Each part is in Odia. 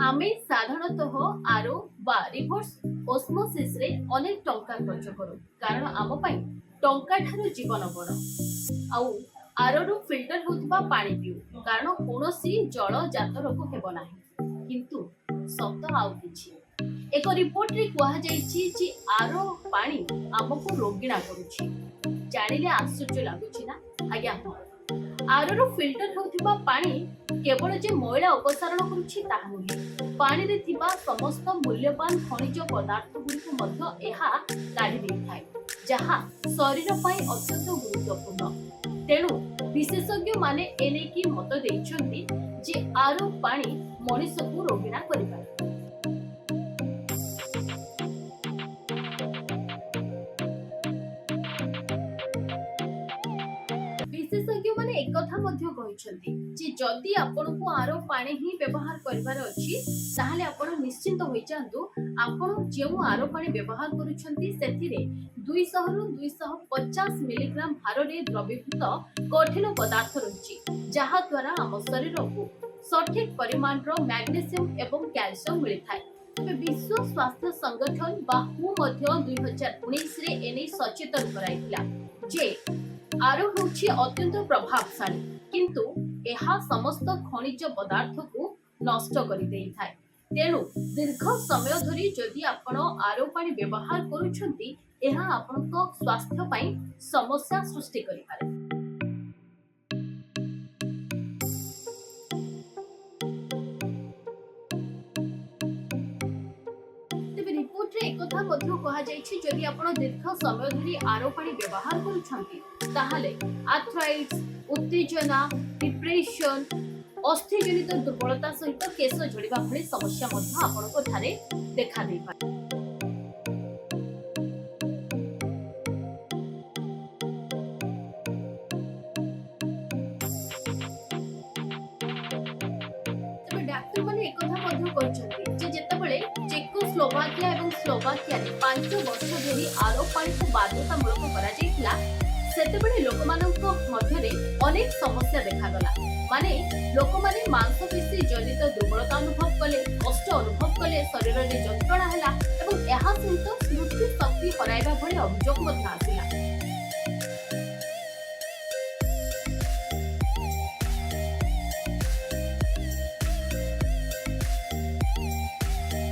ଆମେ ସାଧାରଣତଃ ଆରୋ ବା ରିଭର୍ସ ଓସ୍ମୋସିସରେ ଅନେକ ଟଙ୍କା ଖର୍ଚ୍ଚ କରୁ, କାରଣ ଆମ ପାଇଁ ଟଙ୍କା ଠାରୁ ଜୀବନ ବଡ଼। ଆଉ ଆରୋରୁ ଫିଲ୍ଟର ହେଉଥିବା ପାଣି ପିଉ, କାରଣ କୌଣସି ଜଳଜାତ ରୋଗ ହେବ ନାହିଁ। କିନ୍ତୁ ସତ ଆଉ କିଛି। ଏକ ରିପୋର୍ଟରେ କୁହାଯାଇଛି ଯେ ଆରୋ ପାଣି ଆମକୁ ରୋଗିଣା କରୁଛି। ଜାଣିଲେ ଆଶ୍ଚର୍ଯ୍ୟ ଲାଗୁଛି ନା? ଆଜ୍ଞା ହଁ, ଆରୋରୁ ଫିଲ୍ଟର ହେଉଥିବା ପାଣି କେବଳ ଯେ ମଇଳା ଅପସାରଣ କରୁଛି ତାହା ନୁହେଁ, ପାଣିରେ ଥିବା ସମସ୍ତ ମୂଲ୍ୟବାନ ଖଣିଜ ପଦାର୍ଥ ଗୁଡ଼ିକୁ ମଧ୍ୟ ଏହା କାଢ଼ି ଦେଇଥାଏ, ଯାହା ଶରୀର ପାଇଁ ଅତ୍ୟନ୍ତ ଗୁରୁତ୍ୱପୂର୍ଣ୍ଣ। ତେଣୁ ବିଶେଷଜ୍ଞମାନେ ଏନେଇକି ମତ ଦେଇଛନ୍ତି ଯେ ଆରୋ ପାଣି ମଣିଷକୁ ରୋଗିଣା କରିପାରେ। ବିଶେଷଜ୍ଞମାନେ ଏକଥା ମଧ୍ୟ କହିଛନ୍ତି ଯେ ଯଦି ଆପଣଙ୍କୁ ଆରୋ ପାଣି ହିଁ ବ୍ୟବହାର କରିବାର ଅଛି, ତାହେଲେ ଆପଣ ନିଶ୍ଚିନ୍ତ ହୋଇଯାଆନ୍ତୁ ଆପଣ ଯେଉଁ ଆରୋ ପାଣି ବ୍ୟବହାର କରୁଛନ୍ତି, ସେଥିରେ 200ରୁ 250 ମିଲିଗ୍ରାମ ହାରରେ ଦ୍ରବୀଭୂତ କଠିନ ପଦାର୍ଥ ରହିଛି, ଯାହାଦ୍ୱାରା ଆମ ଶରୀରକୁ ସଠିକ ପରିମାଣର ମ୍ୟାଗ୍ନେସିୟମ ଏବଂ କ୍ୟାଲସିୟମ ମିଳିଥାଏ। ତେବେ ବିଶ୍ୱ ସ୍ୱାସ୍ଥ୍ୟ ସଂଗଠନ ବା ହୁ ମଧ୍ୟ 2019ରେ ଏନେଇ ସଚେତନ କରାଇଥିଲା ଯେ ଆରୋ ହେଉଛି ଅତ୍ୟନ୍ତ ପ୍ରଭାବଶାଳୀ, କିନ୍ତୁ ଏହା ସମସ୍ତ ଖଣିଜ ପଦାର୍ଥକୁ ନଷ୍ଟ କରିଦେଇଥାଏ। ତେଣୁ ଦୀର୍ଘ ସମୟ ଧରି ଯଦି ଆପଣ ଆରୋ ପାଣି ବ୍ୟବହାର କରୁଛନ୍ତି, ଏହା ଆପଣଙ୍କ ସ୍ୱାସ୍ଥ୍ୟ ପାଇଁ ସମସ୍ୟା ସୃଷ୍ଟି କରିପାରେ। ତେବେ ରିପୋର୍ଟରେ ଏକଥା ମଧ୍ୟ କୁହାଯାଇଛି, ଯଦି ଆପଣ ଦୀର୍ଘ ସମୟ ଧରି ଆରୋ ପାଣି ବ୍ୟବହାର କରୁଛନ୍ତି, ତାହେଲେ ଆର୍ଥ୍ରାଇଟିସ୍, ଉତ୍ତେଜନା, ଡିପ୍ରେସନ, ଅସ୍ଥିଜନିତ ଦୁର୍ବଳତା ସହିତ କେଶ ଝଡ଼ିବା ଭଳି ସମସ୍ୟା ମଧ୍ୟ ଆପଣଙ୍କ ଠାରେ ଦେଖା ଦେଇପାରେ। ତେବେ ଡାକ୍ତରମାନେ ଏକଥା ମଧ୍ୟ କହିଛନ୍ତି ଯେ ଯେତେବେଳେ ଚେକୋସ୍ଲୋଭାକିଆ ଏବଂ ସ୍ଲୋଭାକିଆରେ 5 ବର୍ଷ ଧରି ଆରୋ ପାଣିକୁ ବାଧ୍ୟତାମୂଳକ କରାଯାଇଥିଲା, ସେତେବେଳେ ଲୋକମାନଙ୍କ ମଧ୍ୟରେ ଅନେକ ସମସ୍ୟା ଦେଖାଗଲା। ମାନେ ଲୋକମାନେ ମାଂସପେଶୀ ଜନିତ ଦୁର୍ବଳତା ଅନୁଭବ କଲେ, କଷ୍ଟ ଅନୁଭବ କଲେ, ଶରୀରରେ ଯନ୍ତ୍ରଣା ହେଲା ଏବଂ ଏହା ସହିତ ସ୍ମୃତି ଶକ୍ତି ହରାଇବା ଭଳି ଅଭିଯୋଗ ମଧ୍ୟ ଆସିଲା।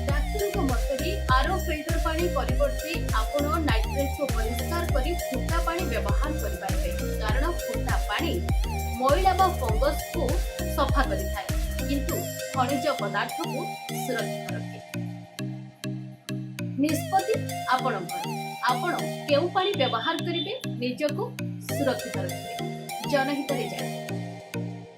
ଡାକ୍ତରଙ୍କ ମତରେ ଆରୋ ଫିଲ୍ଟର ପାଣି ପରିବର୍ତ୍ତେ ଆପଣ ନାଇଟ୍ରେଟ୍କୁ ପରିଷ୍କାର କରି ଫୁଟା ପାଣି ବ୍ୟବହାର କରିପାରିବେ, କାରଣ ଫୁଟା ପାଣି ମଇଳା ବା ଫଙ୍ଗସକୁ ସଫା କରିଥାଏ, କିନ୍ତୁ ଖଣିଜ ପଦାର୍ଥକୁ ସୁରକ୍ଷିତ ରଖେ। ନିଷ୍ପତ୍ତି ଆପଣଙ୍କର। ଆପଣ କେଉଁ ପାଣି ବ୍ୟବହାର କରିବେ, ନିଜକୁ ସୁରକ୍ଷିତ ରଖିବେ? ଜନହିତରେ ଜାରି।